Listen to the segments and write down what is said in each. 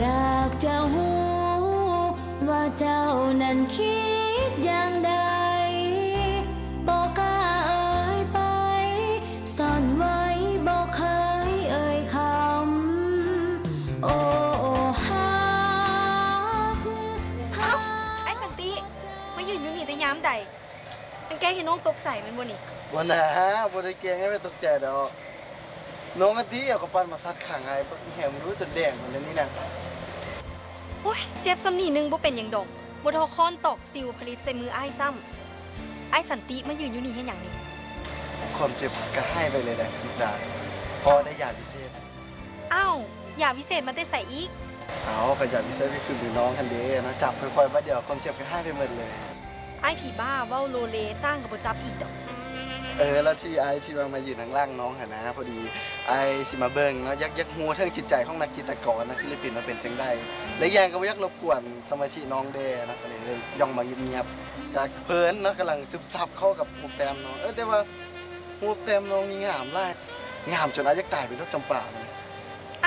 ຢາກຈະຮູ້ວ່າເຈົ້ານັ້ນຄິດຢ່າງໃດ ບໍ່ກ້າເອີ່ຍໄປ ຊ່ອນໄວ້ບໍ່ເຄີຍເອີ່ຍຄຳ ໂອ້ ຮັກ ເອົ້າ ອ້າຍສັນຕິ ມາຢືນຢູ່ນີ້ແຕ່ຍາມໃດ? ມັນແກ້ງໃຫ້ນ້ອງຕົກໃຈແມ່ນບໍ່ນີ້? ບໍ່ນາ ບໍ່ໄດ້ແກ້ງໃຫ້ໄປຕົກໃຈດອກ. ນ້ອງອັນຕິເອົາກຳປັ້ນມາສັດຂ້າງອ້າຍ ແຮງບໍ່ຮູ້ຈົນແດງພຸ້ນແລ້ວນີ້ນະ. ໂອ້ຍ ເຈັບສ່ຳນີ້ໜຶ່ງບໍ່ເປັນຫຍັງດອກ ບໍ່ທໍ່ຄ້ອນຕອກຊິວຜະລິດໃສ່ມືອ້າຍຊ້ຳ. ອ້າຍສັນຕິມາຢືນຢູ່ນີ້ເຮັດຫຍັງນີ້? ຄວາມເຈັບກໍຫາຍໄປເລີຍໄດ໋ ເພາະວ່າໄດ້ຢາວິເສດ. ອ້າວ ຢາວິເສດມາແຕ່ໃສອີກ? ເອົ້າ ກໍຢາວິເສດທີ່ຝຶກໃຫ້ນ້ອງຫັ້ນເດ້ ນ້ອງຈັບຄ່ອຍໆບາດດຽວ ຄວາມເຈັບກໍຫາຍໄປໝົດເລີຍ. ອ້າຍຜີບ້າເວົ້າໂລເລ ຈ້າງກໍບໍ່ຈັບອີກດອກ. ເອີ ແລ້ວທີ່ອ້າຍທີ່ວ່າມາຢືນທາງຫຼັງນ້ອງຫັ້ນນະ ພໍດີອ້າຍຊິມາເບິ່ງເນາະ ຢາກ ຢາກຮູ້ເຖິງຈິດໃຈຂອງນັກກິດຕະກອນ ນັກສິລະປິນວ່າເປັນຈັ່ງໃດ ແລະ ອີກຢ່າງກໍບໍ່ຢາກລົບກວນສະມາທິນ້ອງແດ່ເນາະ ກໍເລີຍຍ່ອງມາງຽບໆ ກໍເພີນເນາະ ກຳລັງຊຶມຊັບເຂົ້າກັບຮູບແຕ້ມນ້ອງ. ເອີ ແຕ່ວ່າຮູບແຕ້ມນ້ອງນີ້ງາມຫຼາຍ ງາມຈົນອ້າຍຢາກຕາຍເປັນດອກຈຳປາ.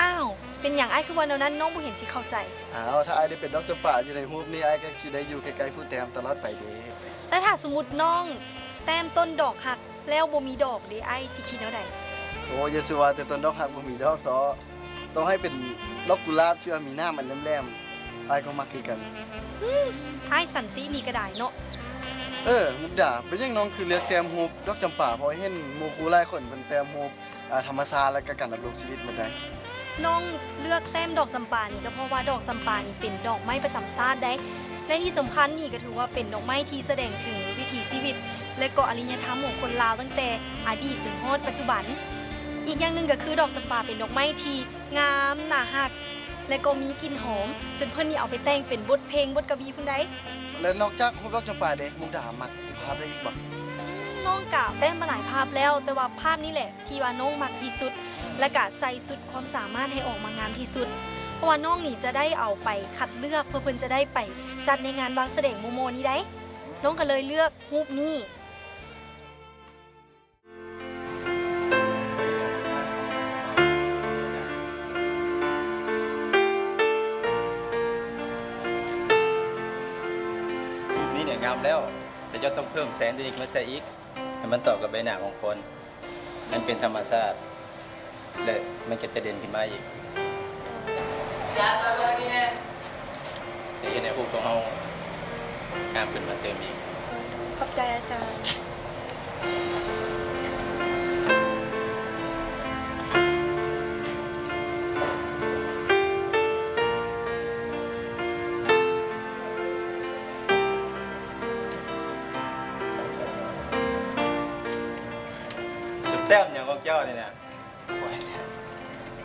ອ້າວ ເປັນຫຍັງອ້າຍຄືເວົ້າແນວນັ້ນ? ນ້ອງບໍ່ເຫັນຊິເຂົ້າໃຈ. ອ້າວ ຖ້າອ້າຍໄດ້ເປັນດອກຈຳປາຢູ່ໃນຮູບນີ້ ອ້າຍກໍຊິໄດ້ຢູ່ໃກ້ໆຜູ້ແຕ້ມຕະຫຼອດໄປເດ້. ແລ້ວຖ້າສົມມຸດນ້ອງແຕ້ມຕົ້ນດອກຮັກແລ້ວບໍ່ມີດອກເດ ອ້າຍຊິຄິດແນວໃດ? ໂອ້ ຢ່າສູ່ວ່າແຕ່ຕົ້ນດອກຮັກບໍ່ມີດອກເທາະ ຕ້ອງໃຫ້ເປັນດອກກຸຫຼາບທີ່ວ່າມີໜາມອັນແຫຼມໆ ອ້າຍກໍມັກຄືກັນ. ອືມ ອ້າຍສັນຕິນີ້ກໍໄດ້ເນາະ. ເອີ ມຸກດາ ເປັນຫຍັງນ້ອງຄືເລືອກແຕ້ມຮູບດອກຈຳປາ? ເພາະເຫັນໝູ່ຄູ່ຫຼາຍຄົນເພິ່ນແຕ້ມຮູບ ອາ ທຳມະຊາດ ແລະ ກະການດຳລົງຊີວິດໝົດໄດ໋. ນ້ອງເລືອກແຕ້ມດອກຈຳປານີ້ ກໍເພາະວ່າດອກຈຳປານີ້ເປັນດອກໄມ້ປະຈຳຊາດໄດ໋ ແລະ ທີ່ສຳຄັນນີ້ກໍຖືວ່າເປັນດອກໄມ້ທີ່ສະແດງເຖິງວິຖີຊີວິດ ແລະ ກໍອະລິຍະທຳຂອງຄົນລາວຕັ້ງແຕ່ອະດີດຈົນຮອດປັດຈຸບັນ. ອີກຢ່າງໜຶ່ງກໍຄືດອກຈຳປາເປັນດອກໄມ້ທີ່ງາມ, ໜ້າຮັກ ແລະ ກໍມີກິ່ນຫອມ ຈົນເພິ່ນນີ້ເອົາໄປແຕ່ງເປັນບົດເພງ, ບົດກະວີພຸ້ນໄດ໋. ແລະ ນອກຈາກຮູບດອກຈຳປາເດ ມຸກດາມັກພາບໃດອີກບໍ່? ອືມ ນ້ອງກະແຕ້ມມາຫຼາຍພາບແລ້ວ ແຕ່ວ່າພາບນີ້ແຫຼະ ທີ່ວ່ານ້ອງມັກທີ່ສຸດ ແລະກະໃສ່ສຸດຄວາມສາມາດໃຫ້ອອກມາງາມທີ່ສຸດ ເພາະວ່ານ້ອງນີ້ຈະໄດ້ເອົາໄປຄັດເລືອກ ເພື່ອເພິ່ນຈະໄດ້ໄປຈັດໃນງານວາງສະແດງມໍ່ໆນີ້ໄດ໋ ນ້ອງກໍເລີຍເລືອກຮູບນີ້. ຮູບນີ້ນີ້ງາມແລ້ວ ແຕ່ເຈົ້າຕ້ອງເພີ່ມແສງຕົວນີ້ຂຶ້ນມາໃສ່ອີກ ໃຫ້ມັນຕອບກັບໃບໜ້າຂອງຄົນ. ມັນເປັນທຳມະຊາດ ແລະ ມັນກໍຈະເດັ່ນຂຶ້ນມາອີກ ຈະເຮັດໃຫ້ຮູບຂອງເຮົາງາມຂຶ້ນມາຕື່ມອີກ. ຂອບໃຈອາຈານ. ຈຸດແຕ້ມຫຍັງຂອງເຈົ້ານີ້ນະ? ໂອ້ຍ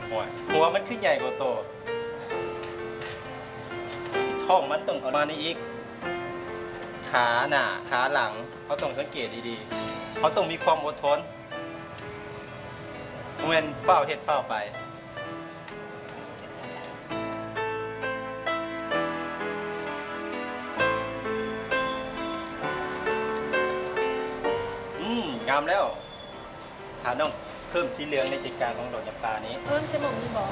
ຫົວ ຫົວມັນຄືໃຫຍ່ກວ່າໂຕ? ທ້ອງມັນຕ້ອງປະມານນີ້ອີກ. ຂາໜ້າ ຂາຫຼັງ ເຮົາຕ້ອງສັງເກດດີໆ. ເຮົາຕ້ອງມີຄວາມອົດທົນ. ບໍ່ແມ່ນຟ້າວເຮັດຟ້າວໄປ. ອືມ ງາມແລ້ວ. ຖ້ານ້ອງເພີ່ມສີເຫຼືອງໃນໃຈກາງຂອງດອກຈຳປານີ້. ເພີ່ມໃສ່ໝ່ອງນີ້ບໍ?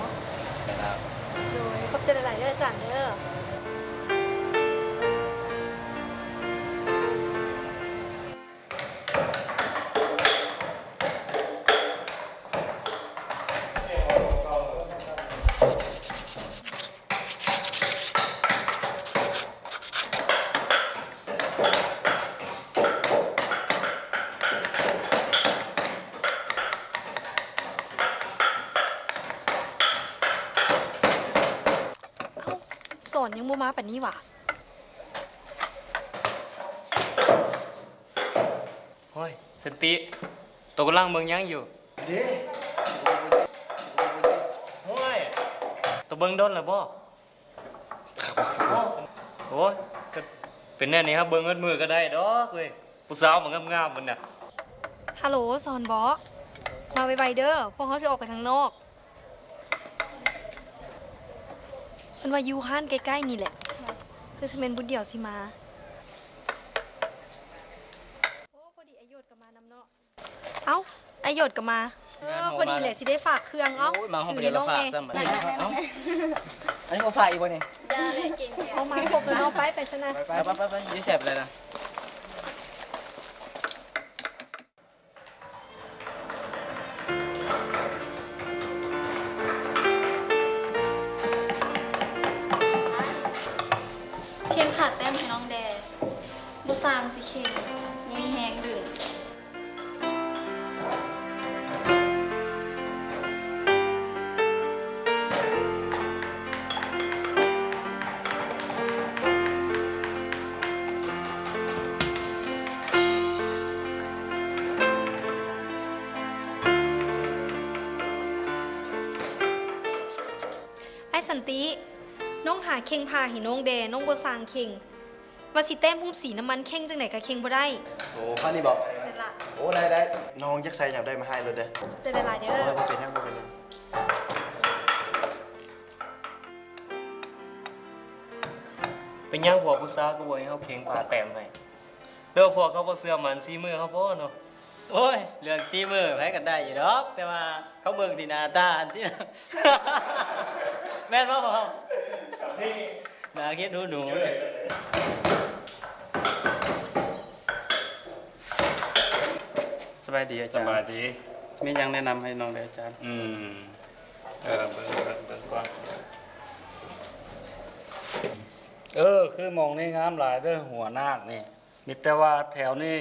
ແມ່ນແລ້ວ. ໂດຍ ຂອບໃຈຫຼາຍໆເດີອາຈານເດີ. ອ້າວ ສອນຍັງບໍ່ມາປານນີ້ຫວາ? ໂອ້ຍ ສັນຕິ ໂຕກຳລັງເບິ່ງຫຍັງຢູ່? ເດ້ ໂອ້ຍ ໂຕເບິ່ງດົນແລ້ວບໍ? ໂອ້ຍ ກໍເປັນແນວນີ້ ເຮົາເບິ່ງໝົດມື້ກໍໄດ້ດອກເວີຍ ຜູ້ສາວມັນງາມໆ ມັນນະ. ຮັລໂຫຼ ສອນບໍ? ມາໄວໆເດີ ພວກເຮົາຊິອອກໄປທາງນອກ. ເພິ່ນວ່າຢູ່ຮ້ານໃກ້ໆນີ້ແຫຼະ ຄືຊິແມ່ນບຸດດຽວຊິມາ. ໂອ້ ພໍດີອ້າຍໂຍດກໍມານຳເນາະ. ເອົ້າ ອ້າຍໂຍດກໍມາ. ເອີ ພໍດີແຫຼະ ຊິໄດ້ຝາກເຄື່ອງ. ເອົ້າ ໂອ້ຍ ມາຮອດ ຖືໃຫ້ນ້ອງແດ່. ເອົ້າ ອັນນີ້ບໍ່ຝາກອີກບໍ່ນີ້? ຢ່າເລີຍ ເກັ່ງແທ້. ເອົາມາຄົບແລ້ວເນາະ ໄປ ໄປຊະນະ. ໄປ ໄປ ໄປ ໄປ ຢູ່ແຊບແລ້ວນະ. ເຄັ່ງພາແຕ້ມໃຫ້ນ້ອງແດ່. ບໍ່ຊ່າງຊິເຄັ່ງ, ບໍ່ມີແຮງດຶງ. ອ້າຍສັນຕິ, ນ້ອງຫາເຄັ່ງພາໃຫ້ນ້ອງແດ່, ນ້ອງບໍ່ຊ່າງເຄັ່ງ. ວ່າຊິແຕ້ມຮູບສີນ້ຳມັນ, ເຄັ່ງຈັ່ງໃດກໍເຄັ່ງບໍ່ໄດ້. ໂອ້ ພານີ້ບໍ? ແມ່ນລະ. ໂອ້ ໄດ້ໆ, ນ້ອງຢາກໃສ່ຫຍັງໄດ້ມາໃຫ້ໂລດເດີ້. ໃຈຫຼາຍໆເດີ້. ໂອ້ຍ ບໍ່ເປັນຫຍັງ, ບໍ່ເປັນຫຍັງ. ເປັນຫຍັງພວກຜູ້ສາວຄືບໍ່ໃຫ້ເຮົາເຄັ່ງພາແຕ້ມໃຫ້? ຫຼືພວກເຂົາບໍ່ເຊື່ອໝັ້ນສີມືເຮົາບໍເນາະ? ໂອ້ຍ ເລື່ອງສີມືໃຜກໍໄດ້ຢູ່ດອກ, ແຕ່ວ່າເຂົາເບິ່ງທີ່ໜ້າຕາຫັ້ນຕິ. ແມ່ນບໍ່ພໍ່? ໜ້າຄິດຫູໜູ. ສະບາຍດີອາຈານ. ສະບາຍດີ. ມີຫຍັງແນະນຳໃຫ້ນ້ອງແດ່ອາຈານ? ອືມ ເອີ ເບິ່ງ ເບິ່ງ ເບິ່ງກ່ອນ. ເອີ ຄືໝ່ອງນີ້ງາມຫຼາຍເດີ້ ຫົວນາກນີ້. ມີແຕ່ວ່າແຖວນີ້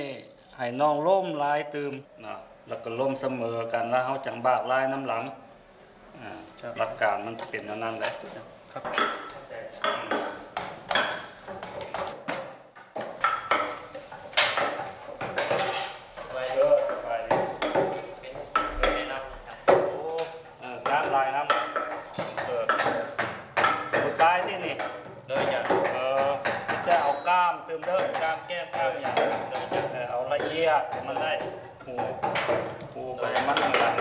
ໃຫ້ນ້ອງລົມຫຼາຍຕື່ມເນາະ, ແລ້ວກໍລົມສະເໝີກັນ ແລ້ວເຮົາຈັ່ງບາກລາຍນຳຫຼັງ. ອ່າ ຫຼັກການມັນເປັນແນວນັ້ນແຫຼະ. ສະບາຍດີ ສະບາຍດີ. ເປັນ ເປັນແນວນັ້ນ. ໂອ້ ເອີ ງາມຫຼາຍ ງາມຫຼາຍ. ເອີ ຜູ້ຊາຍຕິນີ້? ໂດຍ ເຈົ້າ. ເອີ ມີແຕ່ເອົາກ້າມຕື່ມເດີ້, ກ້າມແກ້ມ ກ້າມຫຍັງ. ໂດຍ ເຈົ້າ. ເອີ ເອົາລະອຽດໃຫ້ມັນໄດ້ ຫູ ຫູໄປໃຫ້ມັນເໝືອນ.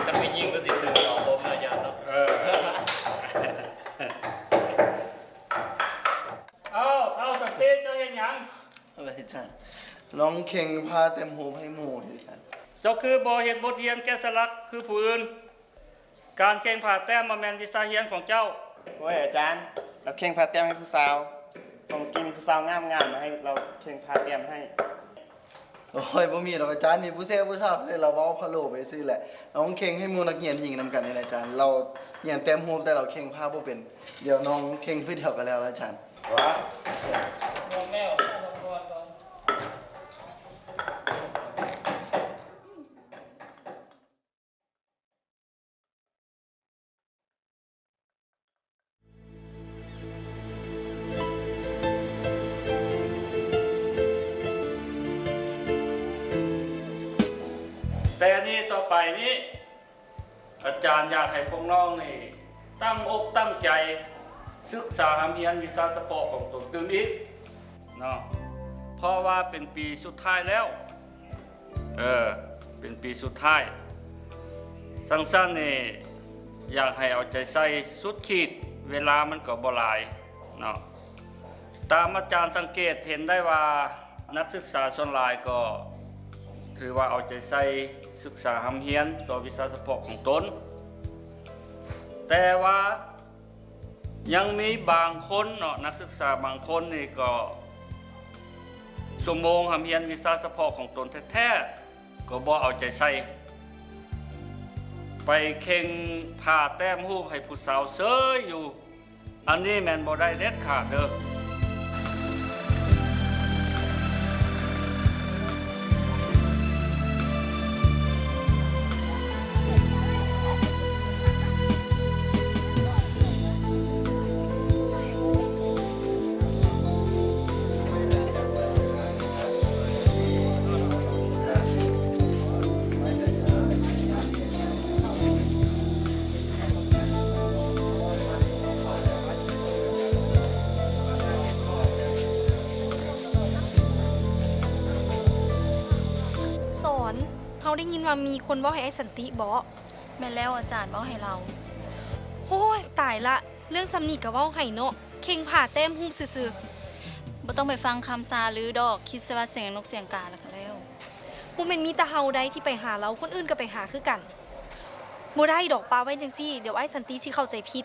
ຄັນແມ່ນຍິງກໍຊິຖືກເອົາລົມເນາະ ເຈົ້າເນາະ. ເອີ ເອົ້າ ທ້າວສັນຕິ ເຈົ້າເຮັດຫຍັງ? ເອີ ອາຈານ, ລອງເຄັ່ງພາແຕ້ມຮູບໃຫ້ໝູ່. ເຈົ້າຄືບໍ່ເຮັດບົດຮຽນແກະສະຫຼັກຄືຜູ້ອື່ນ? ການເຄັ່ງພາແຕ້ມບໍ່ແມ່ນວິຊາຮຽນຂອງເຈົ້າ. ໂອ້ຍ ອາຈານ, ລາວເຄັ່ງພາແຕ້ມໃຫ້ຜູ້ສາວ, ຂອງກິນຜູ້ສາວງາມໆ ໃຫ້ລາວເຄັ່ງພາແຕ້ມໃຫ້. ໂອ້ຍ ບໍ່ມີດອກອາຈານ, ມີຜູ້ແຊວຜູ້ສາວເດ້, ລາວເວົ້າພະໂລ້ໄປຊື່ແຫຼະ. ລອງເຄັ່ງໃຫ້ໝູ່ນັກຮຽນຍິງນຳກັນນີ້ແຫຼະອາຈານ, ລາວຮຽນແຕ້ມຮູບ ແຕ່ລາວເຄັ່ງພາບໍ່ເປັນ. ດຽວນ້ອງເຄັ່ງຜູ້ດຽວກໍແລ້ວລະອາຈານ. ແຕ່ນີ້ຕໍ່ໄປນີ້ ອາຈານຢາກໃຫ້ພວກນ້ອງນີ້ຕັ້ງອົກຕັ້ງໃຈສຶກສາຮ່ຳຮຽນວິຊາສະເພາະຂອງຕົນຕື່ມອີກເນາະ, ເພາະວ່າເປັນປີສຸດທ້າຍແລ້ວ. ເອີ ເປັນປີສຸດທ້າຍ. ຊັ້ນໆ ນີ້ ຢາກໃຫ້ເອົາໃຈໃສ່ສຸດຂີດ, ເວລາມັນກໍບໍ່ຫຼາຍເນາະ. ຕາມອາຈານສັງເກດເຫັນໄດ້ວ່າ ນັກສຶກສາສ່ວນຫຼາຍກໍຖືວ່າເອົາໃຈໃສ່ສຶກສາຮ່ຳຮຽນຕໍ່ວິຊາສະເພາະຂອງຕົນ, ແຕ່ວ່າ ຍັງມີບາງຄົນເນາະ, ນັກສຶກສາບາງຄົນນີ້ກໍຊົ່ວໂມງຮ່ຳຮຽນວິຊາສະເພາະຂອງຕົນແທ້ໆ ກໍບໍ່ເອົາໃຈໃສ່, ໄປເຄັ່ງພາແຕ້ມຮູບໃຫ້ຜູ້ສາວເສີຍຢູ່. ອັນນີ້ແມ່ນບໍ່ໄດ້ເດັດຂາດເດີ້. ສອນ, ເຮົາໄດ້ຍິນວ່າມີຄົນເວົ້າໃຫ້ອ້າຍສັນຕິບໍ? ແມ່ນແລ້ວ, ອາຈານເວົ້າໃຫ້ລາວ. ໂອ້ຍ ຕາຍລະ, ເລື່ອງສ່ຳນີ້ກໍເວົ້າໃຫ້ເນາະ, ເຄັ່ງພາແຕ້ມຮູບຊື່ໆ. ບໍ່ຕ້ອງໄປຟັງຄຳຊ່າລືດອກ, ຄິດຊະວ່າສຽງນົກສຽງກາແລ້ວກໍແລ້ວ. ບໍ່ແມ່ນມີແຕ່ເຮົາໃດທີ່ໄປຫາລາວ, ຄົນອື່ນກໍໄປຫາຄືກັນ. ບໍ່ໄດ້ດອກ, ປະໄວ້ຈັ່ງຊີ້, ດຽວອ້າຍສັນຕິຊິເຂົ້າໃຈຜິດ.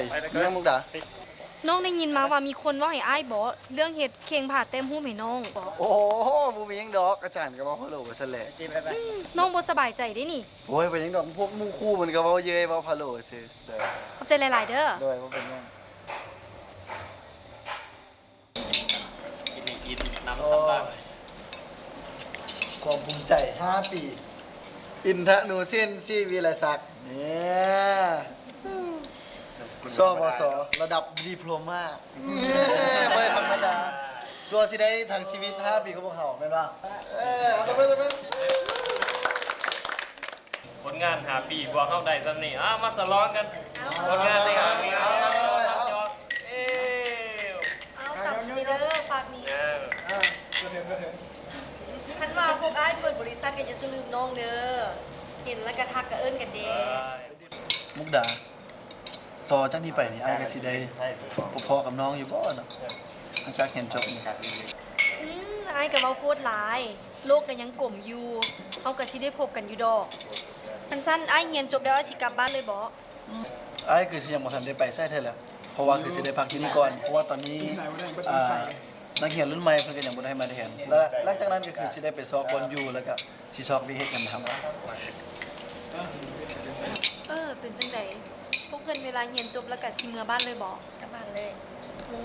ຍ ມີຫຍັງມຸກດາ? ນ້ອງໄດ້ຍິນມາວ່າມີຄົນເວົ້າໃຫ້ອ້າຍບໍ ເລື່ອງເຮັດເຄັ່ງຜ້າແຕ້ມຮູບໃຫ້ນ້ອງ. ໂອ້ ບໍ່ມີຫຍັງດອກ ອາຈານກໍເວົ້າພະໂຫຼໄປຊັ້ນແຫຼະ. ອືມ ນ້ອງບໍ່ສະບາຍໃຈເດ້ນີ້. ໂອ້ຍ ບໍ່ຫຍັງດອກ ພວກໝູ່ຄູ່ມັນກໍເວົ້າເຍີ້ຍ ເວົ້າພະໂຫຼຊື່. ຂອບໃຈຫຼາຍໆເດີ. ໂດຍ ບໍ່ເປັນຫຍັງ. ຄວາມພູມໃຈຫ້າປີ ອິນທະນູເຊນ ສີວິໄລສັກ ເອີ ສວສ ລະດັບດິໂພລມາ ເອີ ບໍ່ທຳມະດາ ຊົ່ວຊິໄດ້ທັງຊີວິດຫ້າປີກັບພວກເຮົາ ແມ່ນບໍ່? ເອີ ເອົາຕົບມື ຕົບມື. ຜົນງານຫ້າປີ ພວກເຮົາໄດ້ສ່ຳນີ້ ເອົາມາສະຫຼອງກັນ ຜົນງານໃນຫ້າປີ ເອົາມາສະຫຼອງກັນ. ເອີ ເອົາ ຕຳນີ້ເດີ ຝາກນີ້. ຄັນວ່າພວກອ້າຍເປີດບໍລິສັດ ກໍຢ່າສູ່ລືມນ້ອງເດີ ເຫັນແລ້ວກໍທັກກໍເອີ້ນກັນເດ້. ມຸກດາ ຕໍ່ຈາກນີ້ໄປນີ້ ອ້າຍກໍຊິໄດ້ພົບພໍ້ກັບນ້ອງຢູ່ບໍ່ເນາະ ຫຼັງຈາກຮຽນຈົບນີ້? ອືມ ອ້າຍກໍເວົ້າໂພດຫຼາຍ ໂລກກໍຍັງກົມຢູ່ ເຮົາກໍຊິໄດ້ພົບກັນຢູ່ດອກ. ຄັນຊັ້ນອ້າຍຮຽນຈົບແລ້ວ ອ້າຍຊິກັບບ້ານເລີຍບໍ? ອືມ ອ້າຍຄືຊິຍັງບໍ່ທັນໄດ້ໄປໃສເທື່ອແຫຼະ ເພາະວ່າຄືຊິໄດ້ພັກຢູ່ນີ້ກ່ອນ ເພາະວ່າຕອນນີ້ ອ່າ ນັກຮຽນລຸ້ນໃໝ່ເພິ່ນກໍຍັງບໍ່ໄດ້ມາແທນ ແລະ ຫຼັງຈາກນັ້ນກໍຄືຊິໄດ້ໄປຊອກບ່ອນຢູ່ ແລ້ວກໍ ຊິຊອກວຽກເຮັດນຳທຳ. ເອີ ເປັນຈັ່ງໃດ ພວກເພິ່ນເວລາຮຽນຈົບແລ້ວກະຊິເມືອບ້ານເລີຍບໍ? ກັບບ້ານເລີຍ. ໂອ້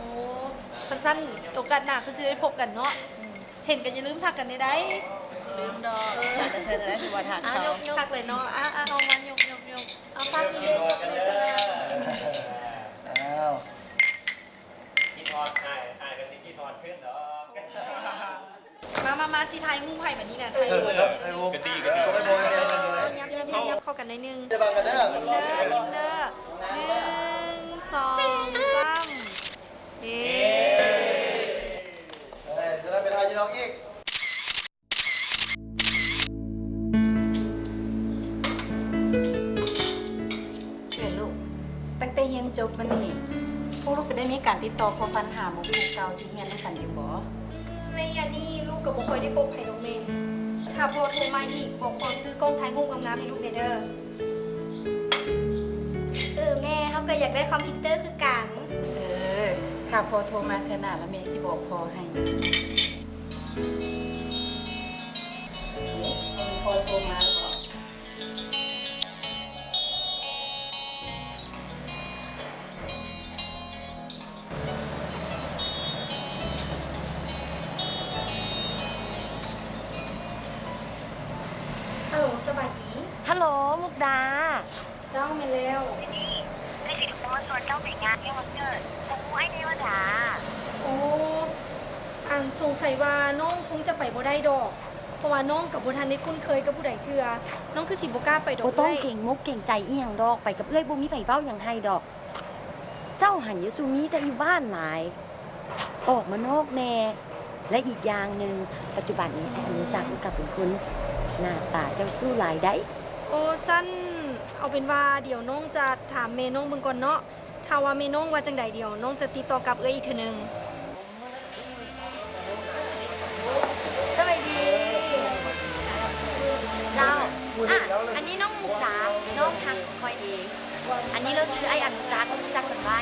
ຄັນຊັ້ນໂອກາດໜ້າຄືຊິໄດ້ພົບກັນເນາະ. ອືມ ເຫັນກໍຢ່າລືມທັກກັນແດ່ໄດ໋. ລືມດອກ ເອີ ແຕ່ເພິ່ນນັ້ນຊິບໍ່ທັກເຂົາ. ທັກເລີຍເນາະ. ອາ ອາ ເອົາມາຍົກໆໆ ເອົາ ຝາກນີ້ເດີ ຍົກນີ້ເດີ. ອ້າວ ຄິດຮອດອ້າຍ ອ້າຍກໍຊິຄິດຮອດຄືນດອກ. ມາ ມາ ມາ ຊິຖ່າຍຮູບໃຫ້ບາດນີ້ນະ ຖ່າຍຮູບ ເອີ ຖ່າຍຮູບ ກະດີ ກະດີ ຍັບ ຍັບ ຍັບ ຍັບເຂົ້າກັນໜ້ອຍໜຶ່ງ. ຍິ້ມເດີ ຍິ້ມເດີ ໜຶ່ງ ສອງ ສາມ ເອີ ເອີ ຈະໄດ້ໄປຖ່າຍຢູ່ນອກອີກ. ເອີ ລູກ ຕັ້ງແຕ່ຮຽນຈົບມານີ້ ພວກລູກກໍໄດ້ມີການຕິດຕໍ່ພົວພັນຫາໝູ່ຄູ່ເກົ່າທີ່ຮຽນນຳກັນຢູ່ບໍ? ໃນໄລຍະນີ້ລູກກໍບໍ່ຄ່ອຍໄດ້ພົບໃຜດອກແມ່. ຖ້າພໍ່ໂທມາອີກ ບອກພໍ່ຊື້ກ້ອງຖ່າຍຮູບງາມໆໃຫ້ລູກແດ່ເດີ. ເອີ ແມ່ ເຮົາກໍຢາກໄດ້ຄອມພິວເຕີຄືກັນ. ເອີ ຖ້າພໍ່ໂທມາເທື່ອໜ້າລະ ແມ່ຊິບອກພໍ່ໃຫ້. ນີ້ ພໍ່ໂທມາແລ້ວບໍ? ຮັລໂຫຼ ສະບາຍດີ. ຮັລໂຫຼ ມຸກດາ. ເຈົ້າ ແມ່ນແລ້ວ. ນີ້ ໄດ້ຊິໂທມາຊວນເຈົ້າໄປງານແຕ່ວັນເກີດ ບໍ່ຮູ້ອ້າຍເນວະດາ. ໂອ້ ອັນ ສົງໄສວ່ານ້ອງຄົງຈະໄປບໍ່ໄດ້ດອກ ເພາະວ່ານ້ອງກໍບໍ່ທັນໄດ້ຄຸ້ນເຄີຍກັບຜູ້ໃດເທື່ອ ນ້ອງຄືຊິບໍ່ກ້າໄປດອກ. ບໍ່ຕ້ອງເກງມົກເກງໃຈອີ່ຫຍັງດອກ ໄປກັບເອື້ອຍບໍ່ມີໃຜເວົ້າຫຍັງໃຫ້ດອກ. ເຈົ້າຫັ້ນຢ່າສູ່ມີແຕ່ຢູ່ບ້ານຫຼາຍ ອອກມານອກແດ່. ແລະ ອີກຢ່າງໜຶ່ງ ປັດຈຸບັນນີ້ອ້າຍອະນຸສັກມັນກໍເປັນຄົນໜ້າຕາເຈົ້າຊູ້ຫຼາຍໄດ໋. ໂອ້ ຊັ້ນເອົາເປັນວ່າ ດຽວນ້ອງຈະຖາມແມ່ນ້ອງເບິ່ງກ່ອນເນາະ. ຖ້າວ່າແມ່ນ້ອງວ່າຈັ່ງໃດ ດຽວນ້ອງຈະຕິດຕໍ່ກັບເອື້ອຍອີກເທື່ອໜຶ່ງ. ສະບາຍດີ. ເຈົ້າ ອ່ະ ອັນນີ້ນ້ອງມຸກດາ ນ້ອງຮັກຂ້ອຍເອງ. ອັນນີ້ລາວຊື່ອ້າຍອະນຸສັກ ຮູ້ຈັກກັນໄວ້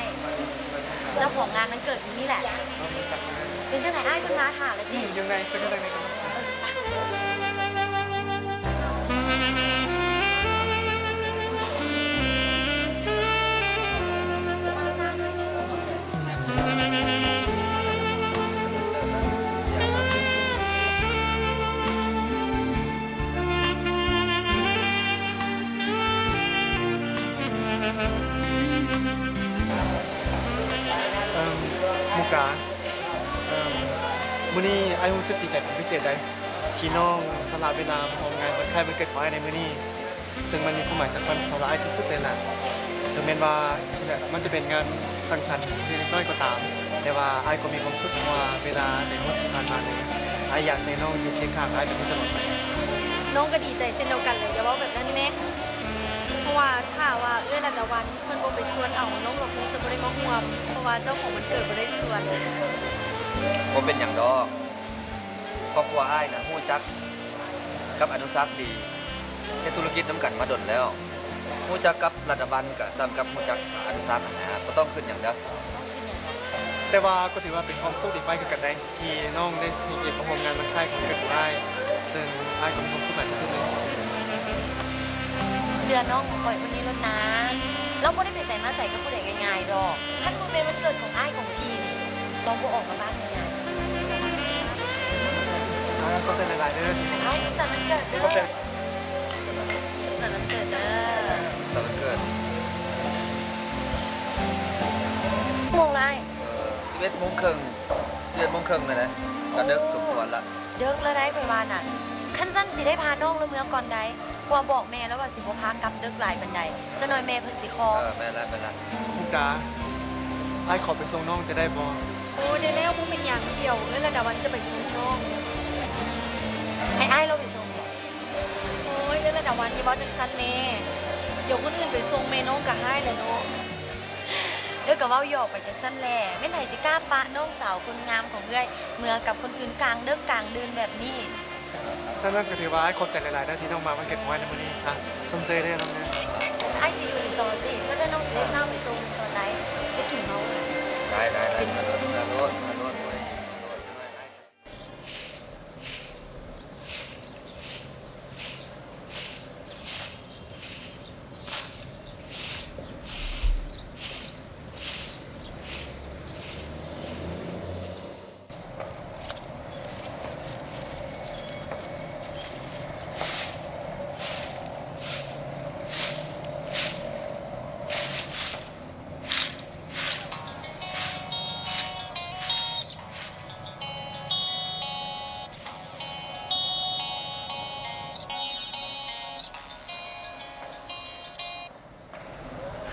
ເຈົ້າຂອງງານວັນເກີດມື້ນີ້ແຫຼະ. ເປັນຈັ່ງໃດອ້າຍ ເພິ່ນມາຖ້າແລ້ວຕິ? ອືມ ຢູ່ໃນ ເຊີນເຂົ້າໄປໃນກັນ. ເອີ ມຸກດາ ເອີ ມື້ນີ້ອ້າຍຮູ້ສຶກດີໃຈເປັນພິເສດໃດ ທີ່ນ້ອງສະຫຼະເວລາມາຮ່ວມງານວັນຄ້າຍວັນເກີດຂອງອ້າຍໃນມື້ນີ້. ເຊິ່ງມັນມີຄວາມໝາຍສຳຄັນສຳລັບອ້າຍທີ່ສຸດເລີຍລະ. ເຖິງແມ່ນວ່າມັນຈະເປັນງານສັງສັນເລັກນ້ອຍກໍຕາມ, ແຕ່ວ່າອ້າຍກໍມີຄວາມສຸກ ເພາະວ່າເວລາໃນມື້ທີ່ຜ່ານມານີ້ ອ້າຍຢາກໃຫ້ນ້ອງຢູ່ຄຽງຂ້າງອ້າຍແບບນີ້ຕະຫຼອດໄປ. ນ້ອງກໍດີໃຈເຊັ່ນດຽວກັນແຫຼະ, ຢ່າເວົ້າແບບນັ້ນແມ້. ເພາະວ່າຖ້າວ່າເອື້ອຍລັດດາວັນເພິ່ນບໍ່ໄປຊວນເອົາ, ນ້ອງກໍຄົງຈະບໍ່ໄດ້ມາຮ່ວມ, ເພາະວ່າເຈົ້າຂອງວັນເກີດບໍ່ໄດ້ຊວນ. ບໍ່ເປັນຫຍັງດອກ. ຄອບຄົວອ້າຍນະຮູ້ຈັກກັບອະນຸສັກດີ, ເຮັດທຸລະກິດນຳກັນມາດົນແລ້ວ. ຮູ້ຈັກກັບລາດາວັນກະສ່ຳກັບຮູ້ຈັກອະນຸສັກຫັ້ນນະ, ບໍ່ຕ້ອງຄຶດຫຍັງເດີ. ແຕ່ວ່າກໍຖືວ່າເປັນຄວາມໂຊກດີໄປຄືກັນໃດ ທີ່ນ້ອງໄດ້ມີກຽດມາຮ່ວມງານວັນຄ້າຍຂອງເກີດຂອງອ້າຍ, ເຊິ່ງອ້າຍກໍມີຄວາມສຸກຫຼາຍທີ່ສຸດເລີຍ. ເຊື່ອນ້ອງຂອງຂ້ອຍຄົນນີ້ໂລດນາ, ລາວບໍ່ໄດ້ໄປໃສມາໃສກັບຜູ້ໃດງ່າຍໆດອກ. ຄັນບໍ່ແມ່ນວັນເກີດຂອງອ້າຍຂອງພີ່ນີ້ ລາວບໍ່ອອກມາບ້ານງ່າຍໆ. ອ່າ ຂອບໃຈຫຼາຍໆເດີ. ອ້າຍ ສຸກສັນວັນເກີດເດີ. ຂອບໃຈ. ສຸກສັນວັນເກີດເດີ. ສຸກສັນວັນເກີດ. ໂມງລະອ້າຍ? ເອີ ສິບເອັດໂມງເຄິ່ງ, ສິບເອັດໂມງເຄິ່ງແລ້ວນະ, ກະເດິກສົມຄວນລະ. ເດິກລະໄດ໋ ຂ້ອຍວ່ານະ. ຄັນຊັ້ນຊິໄດ້ພານ້ອງລະເມືອກ່ອນໃດ໋, ເພາະວ່າບອກແມ່ລະວ່າຊິບໍ່ພາກັບເດິກຫຼາຍປານໃດ, ຈັກໜ້ອຍແມ່ເພິ່ນຊິຄໍ. ເອີ ແມ່ນລະ ແມ່ນລະ. ມຸກດາ, ອ້າຍຂໍໄປສົ່ງນ້ອງຈະໄດ້ບໍ່? ໂອ້ ໄດ້ແລ້ວ ບໍ່ເປັນຫຍັງ, ດຽວເອື້ອຍລະດາວັນຈະໄປສົ່ງນ້ອງ. ໃຫ້ອ້າຍລາວໄປສົ່ງບໍ? ໂອ້ຍ ເອື້ອຍລະດາວັນ ຢ່າເວົ້າຈັ່ງຊັ້ນແມ່, ດຽວຄົນອື່ນໄປສົ່ງແມ່ນ້ອງກະຮ້າຍແຫຼະເນາະ. ເອື້ອຍກະເວົ້າຫຍອກໄປຈັ່ງຊັ້ນແຫຼະ, ແມ່ນໃຜຊິກ້າປະນ້ອງສາວຄົນງາມຂອງເອື້ອຍເມືອກັບຄົນອື່ນກາງເດິກກາງດື່ນແບບນີ້? ຊັ້ນນັ້ນກະຖືວ່າອ້າຍຂອບໃຈຫຼາຍໆເດີ ທີ່ນ້ອງມາວັນເກີດຂອງອ້າຍໃນມື້ນີ້. ອ່ະ ຊົມເຊີຍເດີນ້ອງເດີ. ອ້າຍຊິຢູ່ອີກຕອນນີ້, ຄັນຊັ້ນນ້ອງຊິໄດ້ພາໄປສົ່ງຕອນໃດ? ໄປກິນເຫຼົ້າ. ໄດ້ໆໆ ໄປໂລດ ໄປໂລດ.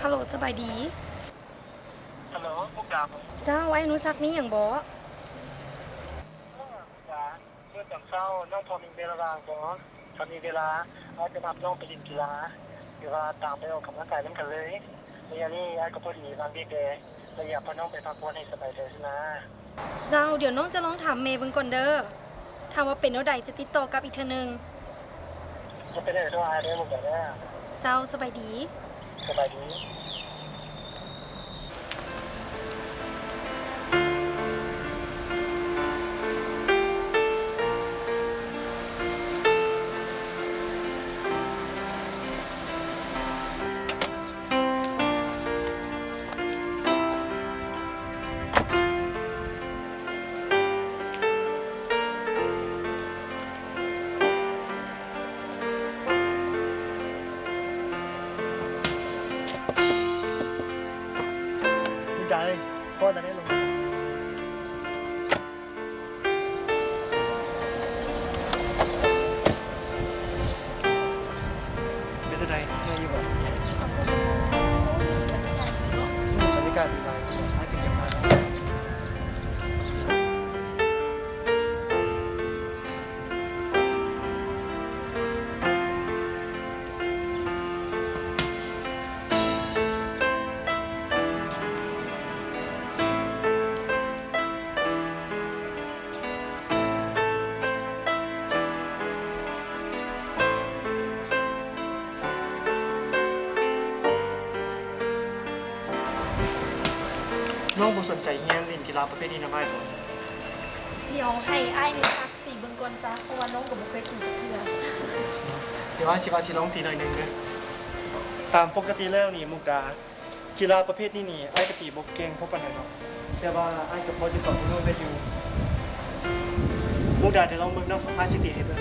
ຮັລໂຫຼ ສະບາຍດີ. ຮັລໂຫຼ ມຸກດາບໍ? ເຈົ້າ, ອ້າຍອະນຸສັກມີຫຍັງບໍ? ມຸກດາ, ມື້ຕອນເຊົ້ານ້ອງພໍມີເວລາວ່າງບໍ? ຖ້າມີເວລາ ອ້າຍຈະຮັບນ້ອງໄປຫຼິ້ນກິລາ ຫຼືວ່າຕາມໄປອອກກຳລັງກາຍນຳກັນເລີຍ. ໄລຍະນີ້ອ້າຍກໍພໍດີວ່າງວຽກແດ່, ແລະ ຢາກພານ້ອງໄປພັກຜ່ອນໃຫ້ສະບາຍໃຈຊັ້ນນາ. ເຈົ້າ, ດຽວນ້ອງຈະລອງຖາມແມ່ເບິ່ງກ່ອນເດີ. ຖ້າວ່າເປັນແນວໃດຈະຕິດຕໍ່ກັບອີກເທື່ອໜຶ່ງ. ບໍ່ເປັນຫຍັງ ໂທຫາເດີ ໝູ່ເຈົ້າເດີ. ເຈົ້າ, ສະບາຍດີ. ສະບາຍດີ. ໄດ້ ພໍແລ້ວເດ້ ລົງມາ. ເປັນຈັ່ງໃດ ເມື່ອຍຢູ່ບໍ່? ອືມ ບັນຍາກາດດີຫຼາຍ ອາດຈະເກັບໄວ້. ນ້ອງບໍ່ສົນໃຈຮຽນຫຼິ້ນກິລາປະເພດນີ້ນຳອ້າຍບໍ? ດຽວໃຫ້ອ້າຍອະນຸສັກຕີເບິ່ງກ່ອນຊະ ເພາະວ່ານ້ອງກໍບໍ່ເຄີຍຕີຈັກເທື່ອ. ດຽວອ້າຍຊິວ່າຊິລອງຕີໜ້ອຍໜຶ່ງເດີ. ຕາມປົກກະຕິແລ້ວນີ້ ມຸກດາ ກິລາປະເພດນີ້ນີ້ ອ້າຍກໍຕີບໍ່ເກັ່ງພໍປານໃດດອກ, ແຕ່ວ່າອ້າຍກໍພໍຈະສອນໃຫ້ນ້ອງໄດ້ຢູ່. ມຸກດາ ດຽວລອງເບິ່ງເນາະ, ອ້າຍຊິຕີໃຫ້ເບິ່ງ.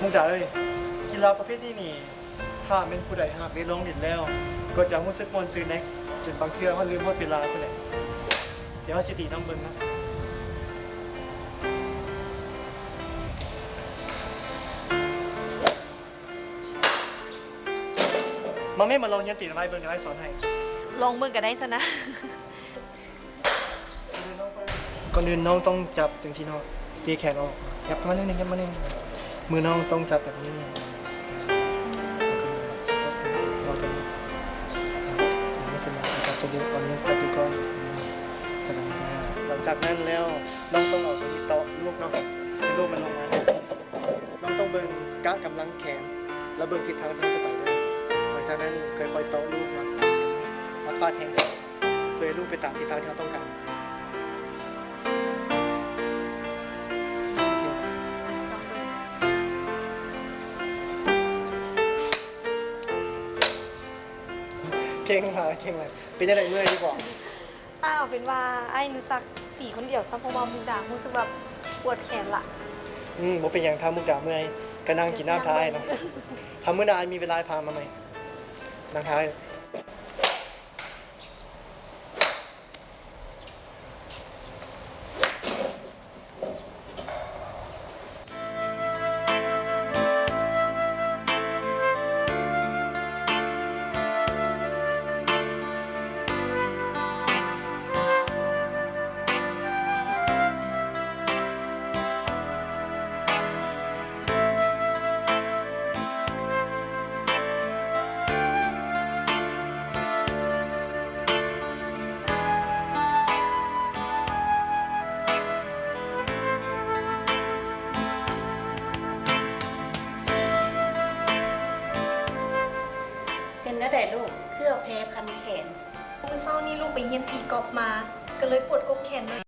ມຸກດາເອີຍ, ກິລາປະເພດນີ້ນີ້ ຖ້າແມ່ນຜູ້ໃດຫາກໄດ້ລອງຫຼິ້ນແລ້ວ ກໍຈະຮູ້ສຶກມ່ວນຊື່ນເດ້, ຈົນບາງເທື່ອຮອດລືມຮອດເວລາພຸ້ນແຫຼະ. ດຽວເຮົາຊິຕີນຳເບິ່ງເນາະ. ມາແມ່ ມາລອງຮຽນຕີນຳອ້າຍເບິ່ງ ດຽວອ້າຍສອນໃຫ້. ລອງເບິ່ງກໍໄດ້ຊັ້ນນະ. ກ່ອນອື່ນນ້ອງຕ້ອງຈັບຈັ່ງຊີ້ເນາະ, ເຕະແຂນອອກ, ຫຍັບມາໜ້ອຍໜຶ່ງ, ຫຍັບມາໜຶ່ງ. ມືນ້ອງຕ້ອງຈັບແບບນີ້, ຈັບຕົວນີ້, ເອົາຕົວນີ້, ເອົາຕົວນີ້ຂຶ້ນມາ. ດຽວເອົານິ້ວຈັບຢູ່ກ່ອນ. ຈາກນັ້ນ ຫຼັງຈາກນັ້ນແລ້ວ ນ້ອງຕ້ອງເອົາໂຕນີ້ເຕາະລູກເນາະ ໃຫ້ລູກມັນລົງມາ. ນ້ອງຕ້ອງເບິ່ງກະກຳລັງແຂນ ແລະ ເບິ່ງທິດທາງທີ່ເຮົາຈະໄປເດີ. ຫຼັງຈາກນັ້ນຄ່ອຍໆເຕາະລູກເນາະ ແລ້ວຟາດແຮງຂຶ້ນ ເພື່ອໃຫ້ລູກໄປຕາມທິດທາງທີ່ເຮົາຕ້ອງການ. ເກັ່ງຫຼາຍ ເກັ່ງຫຼາຍ. ເປັນຈັ່ງໃດ ເມື່ອຍຢູ່ບໍ່? ອ້າຍ ເອົາເປັນວ່າອ້າຍອະນຸສັກຕີຄົນດຽວຊະ ເພາະວ່າມຸກດາຮູ້ສຶກແບບປວດແຂນລະ. ອືມ ບໍ່ເປັນຫຍັງ ຖ້າມຸກດາເມື່ອຍກະນັ່ງກິນນ້ຳຖ້າອ້າຍເນາະ. ຖ້າມື້ໜ້າອ້າຍມີເວລາ ອ້າຍພາມາໃໝ່. ນັ່ງຖ້າອ້າຍ. ເປັນແນວໃດລູກ ຄືເອົາແພພັນແຂນ? ມື້ເຊົ້ານີ້ລູກໄປຮຽນຕີກອບມາ ກະເລີຍປວດກົກແຂນໜ້ອຍ.